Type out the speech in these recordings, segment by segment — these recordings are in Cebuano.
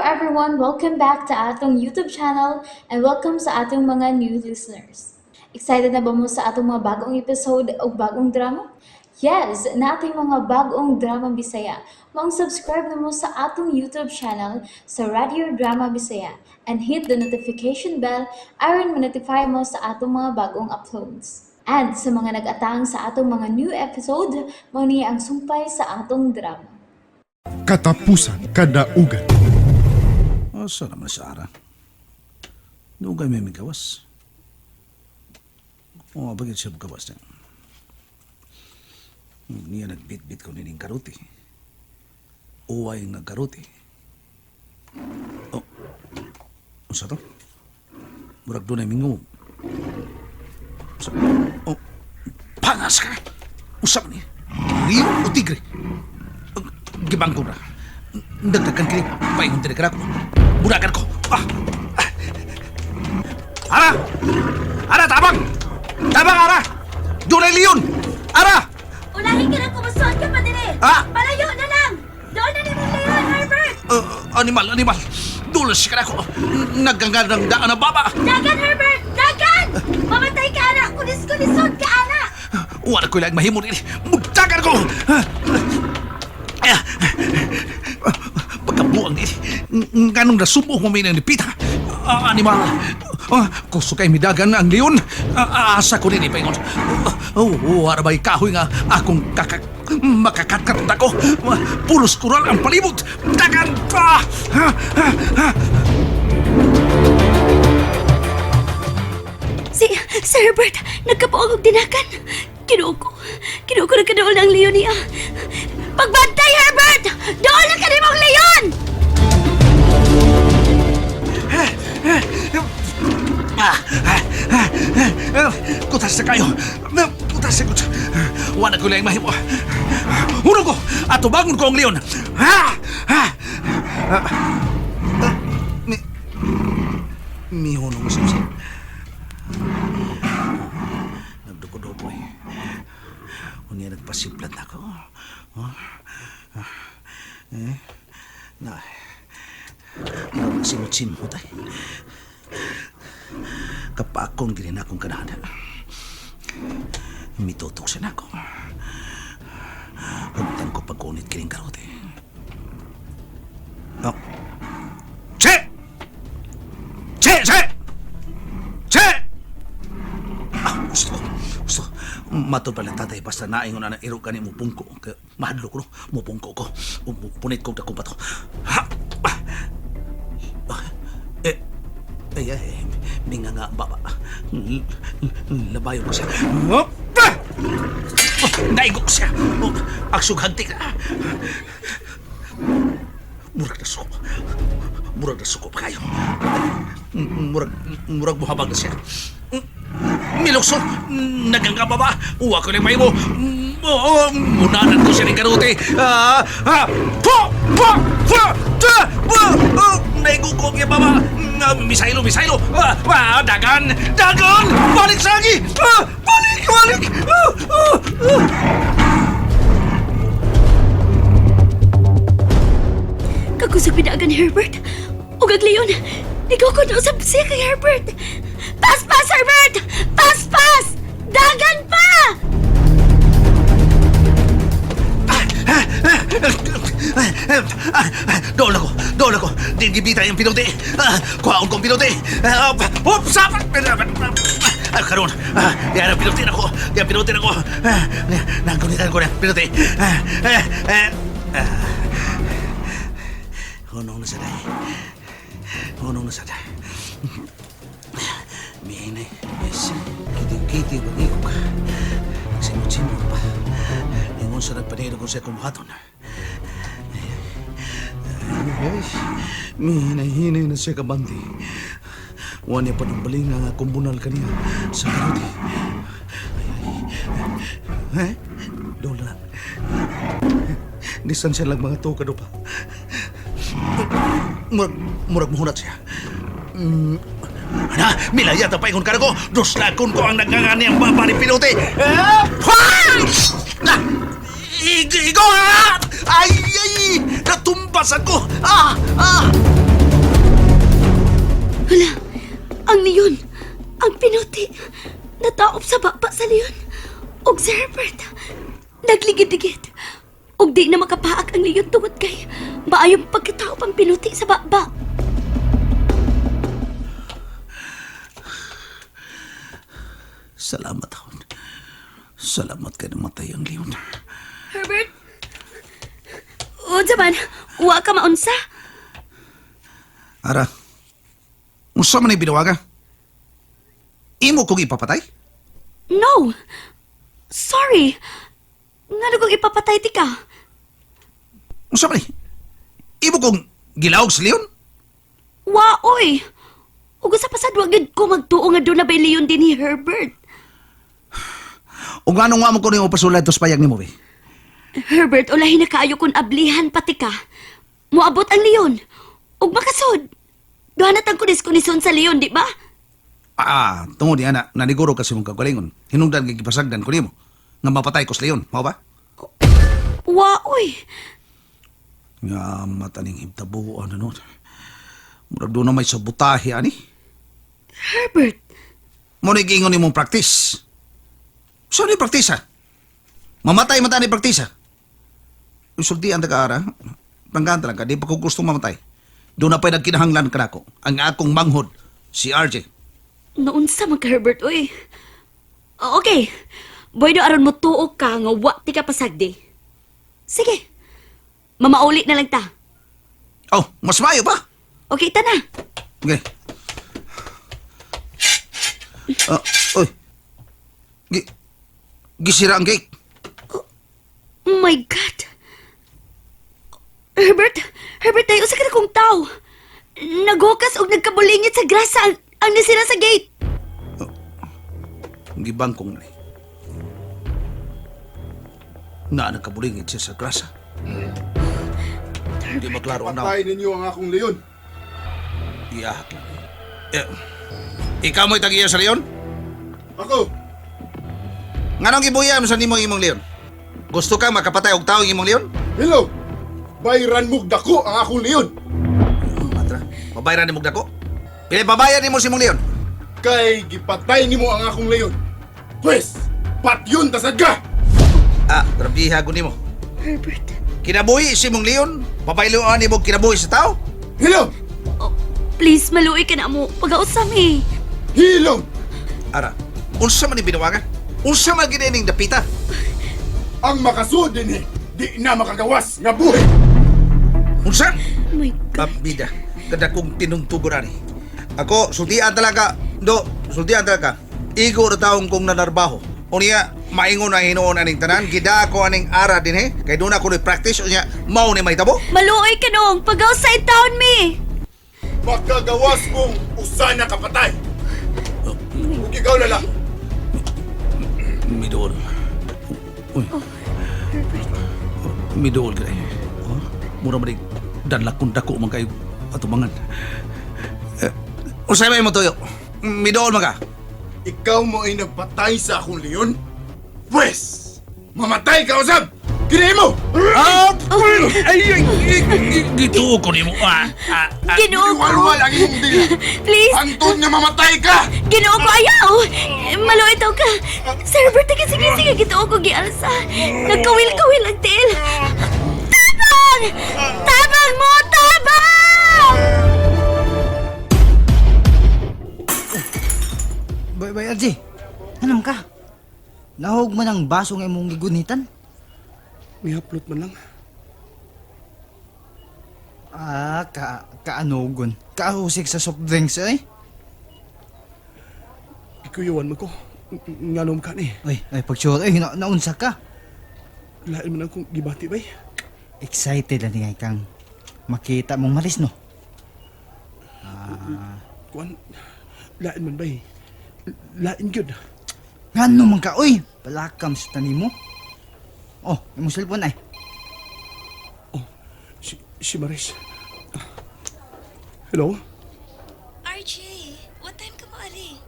everyone! Welcome back to atong YouTube channel and welcome sa atong mga new listeners. Excited na ba mo sa atong mga bagong episode o bagong drama? Yes, nating mga bagong drama Bisaya. Maong subscribe na mo sa atong YouTube channel sa Radio Drama Bisaya and hit the notification bell aron ma-notify mo sa atong mga bagong uploads. And sa mga nag-atang sa atong mga new episode, mao ni ang sumpay sa atong drama. Katapusan Kadaugan. Asa naman si Ara? Dugay may migawas. O, bagay siya gawas niya. Niya nagbit-bit ko nining karuti. Uway nga karuti. Oh, unsa to? Murag doon ay mingo. Sa, oh, pangas ka! Usa man ni? Leon o tigre? Gibangko na. Dagdagan kini, paingon diri ko. Burakan ko. Ah! Ah! Ara! Ara, tabang! Tabang, Ara! Doon ay leon! Ara! Ulahin ka na kumusot ka pa dire! Ah! Palayo na lang! Doon na ni mong leon, Herbert! Animal, animal! Dulas ka na ako! Naggangan ng daan na baba! Dagan, Herbert! Dagan! Mamatay ka, ana! Kulis-kulisod ka, ana! Wala ko lang mahimo nini. Mugtagan ko! Pagkabuang nini, nganong nasubo mo may nang nipita. Ah, animal! Ah, kuso kay midagan ang leon. Ah, asa ko nini paingon. Oh, oh, arabay kahoy nga akong kakak makakatkat ako. Pulos kural ang palibot. Dagan pa! Ha, ha, ha. Si Herbert, nagkapuog og dinakan. Kinuo ko. Kinuo ko nagkadool ang leon niya. Pagbantay, Herbert! Doon na ka mong leon! Ah, ah, ah, ah, kutas na kayo. Kutas na kutas. Wala ko lang mahimo. Hunong ko! Ato bangon ko ang leon. Ha! Ha! Ah, ah, Mi... Mihunong siya. Nagduko-duko eh. Unya nagpasimplat na ako. Oh. Ah, eh. Na. Nagsimot-simot ay. Kapakon gini na akong kanada. Mitutok siya na ako. Humtan ko pagkunit kining karote. Oh. Che! Che! Che! Che! Ah, gusto. Gusto. Matod pala tatay, basta naingon na iro gani mo pungko. Kaya mahadlo ko, no? Mupungko ko. Punit ko dakong bato. Ha! Ah! Ah, eh, ay, ay, minga nga baba. Labayo ko siya. Hop! Ah! Oh, naigo ko siya. Oh, ang sughanti ka. Murag na suko. Murag na suko pa kayo. Murag, murag buhabag na siya. Milukso, naganga baba. Uwa ko lang mahimo. Oo, munanan ko siya ng karote. Ah, ah, po, po, po, ta, po, oh, naigo ko ang baba. Ah, misaylo, misaylo. Ah, ah, dagan, dagan, balik sa agi. Ah, balik, balik. Ah, ah, ah. Kakusog pinagan ni Herbert. Ug ang leon, ikaw ko na usab siya kay Herbert. Pas, pas, Herbert! Pas, pas! Dagan pa! Doon ako, doon ako. Di gibita yung pinuti. Ah, kuhaon kong pinuti. Ah, Oops! Ah, karon. Ah, yan ang pinuti na ko. Yan pinuti na ko. Ah, nagunitan ko na pinuti. Ah, ah, ah, ah. Hunong na sa day. Hunong na sa day. Mihinay. Yes. Kiti-kiti pag-ikog ka. Nagsimot-simot pa. Ingon sa nagpaniro kung sa kumuhaton. Ay, mihinay-hinay na siya kabandi. Wala niya pa ng balinga nga kumbunal kaniya sa karuti. Ay, ay. Eh? Doon lang. Distansya lang mga to kado pa. Murag, murag muhunat siya. Ana, milaya ta paingon ka ko. Duslakon ko ang nagngangani ang baba ni Pinuti. Eh, Ah! Igo, igo! Ah! Ay, ay! Natumbas ako! Ah! Ah! sa baba sa leon. Og si Herbert, nagligid-ligid. Og di na makapaak ang leon tungod kay maayong pagkatao pang pinuti sa baba. Salamat, Hon. Salamat kay namatay ang leon. Herbert? Unsa man, wa ka maunsa? Ara, unsa man ni binawaga? Imo kong ipapatay? No. Sorry. Ngano kong ipapatay ti ka? Unsa man ni? Imo kong gilawog sa leon? Wa oy. Ug sa pasad wa gyud ko magtuo nga doon na bay leon din ni Herbert. O nganong wa mo ko nimo pasulay tos payag nimo be? Herbert, ulahin na kaayo kun ablihan pati ka. Moabot ang leon. Ug makasod. Duha na tang kunis-kunison sa leon, di ba? Ah, tungod ni ana, naniguro kasi mong kagalingon. Hinungdan kay gipasagdan ko nimo nga mapatay ko sa leon, mao ba? Wa oy. Nga mataning hibtabuan ano. Murag doon na may sabotahe ani. Herbert, Mo ni giingon nimong practice. Saan ni practice ha? Mamatay man ta ni practice ha? Isulti ang taga-ara. Panggaan talaga, di pa ko gustong mamatay. Doon na pa'y nagkinahanglan ka nako. Ang akong manghod, si RJ. Naunsa man ka, Herbert, oy. Okay. Bueno, aron mo tuo ka nga wa ti ka pasagdi. Sige. Mamauli na lang ta. Oh, mas mayo pa. Okay, ta na. Okay. Ah, oy. Gisira ang cake. Oh my God. Herbert, Herbert, tayo sa kong tao. Naghukas og nagkabulingit sa grasa ang nasira sa gate. Gibangkong ni. Nga nagkabulingit siya sa grasa. Hindi maklaro ang naon. Patay ninyo ang akong leon. Iahak lang. Eh, ikaw mo'y tag-iya sa leon? Ako, Nganong gibuya mo sa nimo imong leon? Gusto ka makapatay og tao ang imong leon? hello. Bayran mo dako ang akong leon. Matra, babayaran nimo dako. Pili babayan nimo si imong leon. Kay gipatay nimo ang akong leon. Pwes, patyon tasad ka. Ah, grabiha ko nimo. Herbert. Kinabuhi si imong leon, babayloan nimo kinabuhi sa tao. Hello, Oh, please, maluoy ka na mo. Pag-ausam eh. hilom. Ara, unsa man ni binawagan? Unsa man gid ning dapita? Ang makasud dinhi, di na makagawas nga buhi. Unsa? Oh my God. Kabida, kada kong tinungtuguran ni. Ako, sultian talaga. Do, sultian talaga. Igo na taong kong nanarbaho. Unya, maingon na hinuon aning tanan, gida ako aning ara din he. Kay doon ako ni practice, unya, mao ni may tabo. Maluoy ka noong. Pag-ausay taon mi. Makagawas kong usa na kapatay. Ug ikaw na lang. Midool. Uy. Midool ka eh. Oh, mura man danlak kong dako man kayo atubangan. Eh, usay may mo tuyo. Midool man ka. Ikaw mo ay nagpatay sa akong leon? Pwes, mamatay ka usab! Kini mo! Ah! Ay, ay, ay, gituo ko nimo. Ah, ah, ah. Ginoo ko. Iwalwal ang imong dila. Please. Hantod nga mamatay ka! Ginoo ko, ayaw! Maluoy daw ka. Sir Herbert, sige, sige, sige, ginoo ko, gialsa. Nagkawil-kawil ang tiil. Tabang! Tabang mo! Tabang! Bay, bay, RJ. Anong ka? Nahog man ang baso nga imong gigunitan? May haplot man lang. Ah, kaanogon. Kaahusik sa soft drinks eh. Gikuyuan man ko. Nganom ka ni. Uy, ay pag-sure, ay, naunsa ka. Lain man akong gibati bay. Excited lang nga kang makita mong malis, no? Kuan, lain man bay. Lain gyud. Ngano man ka, uy! Palakam sa tanim mo. Oh, imong cellphone ay. Oh, si Maris. Hello? RJ, what time ka mo ali?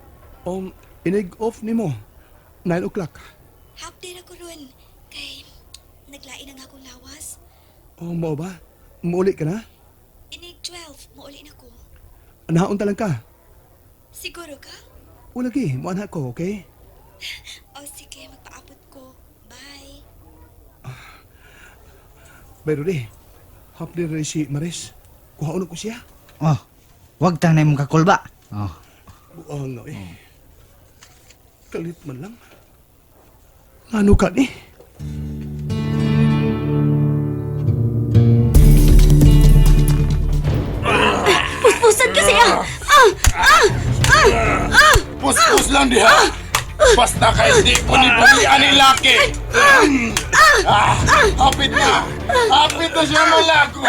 Inig off nimo. 9 o'clock. Half day na ko ron. Kay, naglain ang akong lawas. Oh, mao ba? Muuli ka na? Inig 12, muuli na ko. Naon ta lang ka? Siguro ka? O lagi, muanha ko, okay? O sige, magpaabot ko. Bye. Bay Rudy, hapdi rin si Maris. Kuhaon ko siya. Oh, wag ta na imong kakulba. Oh, Buang na eh. Kalit man lang. Ano ka ni? Puspusan ka siya! Ah! Ah! Ah! Ah! Puspos lang diha. Basta kay di ko ni bulian ni laki. Ah, hapit na. Hapit na siya malako.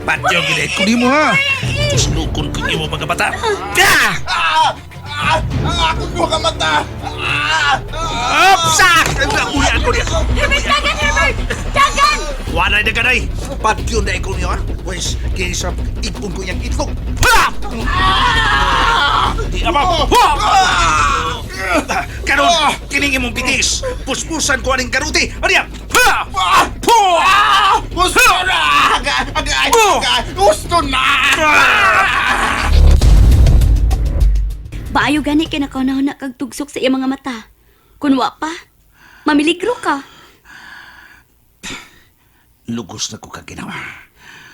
Patyo gid ko nimo ha. Tusnukon ko nimo mga bata. Ah! Ah! Ah! Ang akong duha ka mata. Ah! Opsa! Uyan ko niya. Herbert, dagan, Herbert! Dagan! Walay na ganay. Patyo na ko niyo ha. Wes, kaysa ipon ko niyang itlog. Ha! Di ama. Ha! Karon, kining imong bitis. Puspusan ko aning karuti. Ano Ha! Po! Gusto na! Agay! Agay! Agay! Gusto na! Baayo gani kay nakaunahon na kag tugsok sa iyang mga mata. Kun wa pa, mamiligro ka. Lugos na ko kaginawa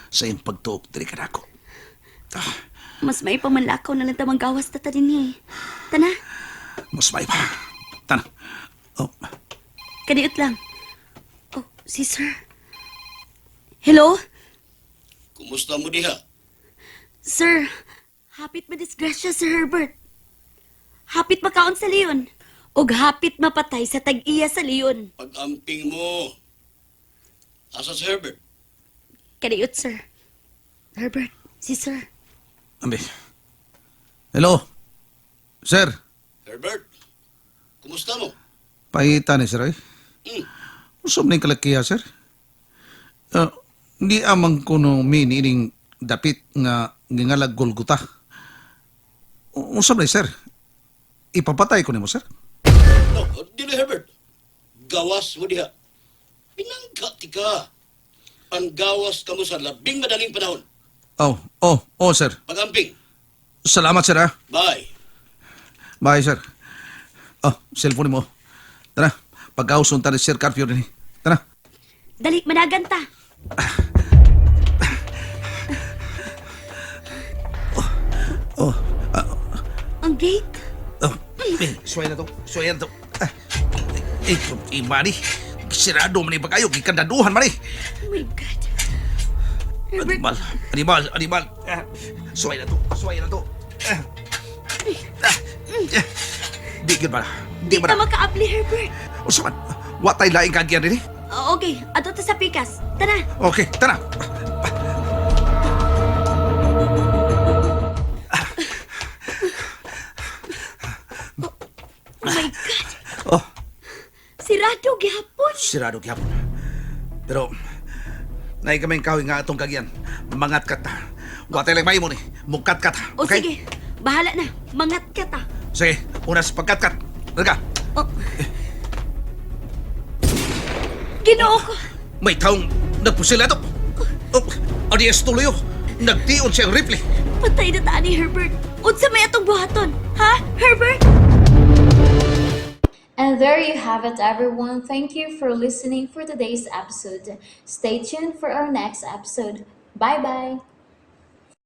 sa iyong pagtuok diri kanako. Mas may pamanlakaw na lang tamang gawas ta ta dinhi. Tana, Mas may pa. Tana. Oh, kaniot lang. Oh, si sir. Hello? Kumusta mo diha? Sir, hapit madisgrasya Sir Herbert. Hapit makaon sa leon. Og hapit mapatay sa tag-iya sa leon. Pag-amping mo. Asa si Herbert? Kaniot, sir. Herbert, si sir. ambi. Hello. Sir, Herbert? Kumusta mo? pahita ni sir ay. Mm. Usap na yung kalakiya, sir. Di amang kuno mi ining dapit nga gingalag Golgota. Usap na sir. Ipapatay ko nimo, sir. No, dili Herbert. Gawas mo diha. Pinangka ti ka. Panggawas ka mo sa labing madaling panahon. Oh, oh, oh, sir. Pag-amping. Salamat, sir, ah. Bye. Bye, sir. Oh, cellphone mo. Tara, pagkauson ta ni Sir Carpio din. Tara. Dali, managan ta. Oh, Ang gate. oh. Eh, suway na to. Suway na to. Ah. Eh, eh, mani. Sirado man ba kayo? Gikandaduhan man eh. Oh my God. Herbert, Animal, animal, animal. Ah, suway na to. Suway na to. Ah. Ah. Ah. Di gyud ba? Di di ba ta na? makaabli, Herbert. Usa man. Wa tay laing kagyan dinhi. Oh, okay, ato ta sa pikas. Tara. Okay, tara. Oh my God. Oh, Sirado gihapon. sirado gyapon. Pero naay kaming kahoy nga atong kagyan. Mangat kat ta. Wa tay laing mahimo ni. Mukat kat. O Okay? sige, bahala na. Mangat ka ta. Sige, una sa pagkatkat. Larga. Oh. Ginoo ko. May taong nagpusil ato. Oh, adias tuloy oh. Nagtion siya ang rifle. Patay na ta ni Herbert. Unsa may atong buhaton? Ha, Herbert? And there you have it, everyone. Thank you for listening for today's episode. Stay tuned for our next episode. Bye bye.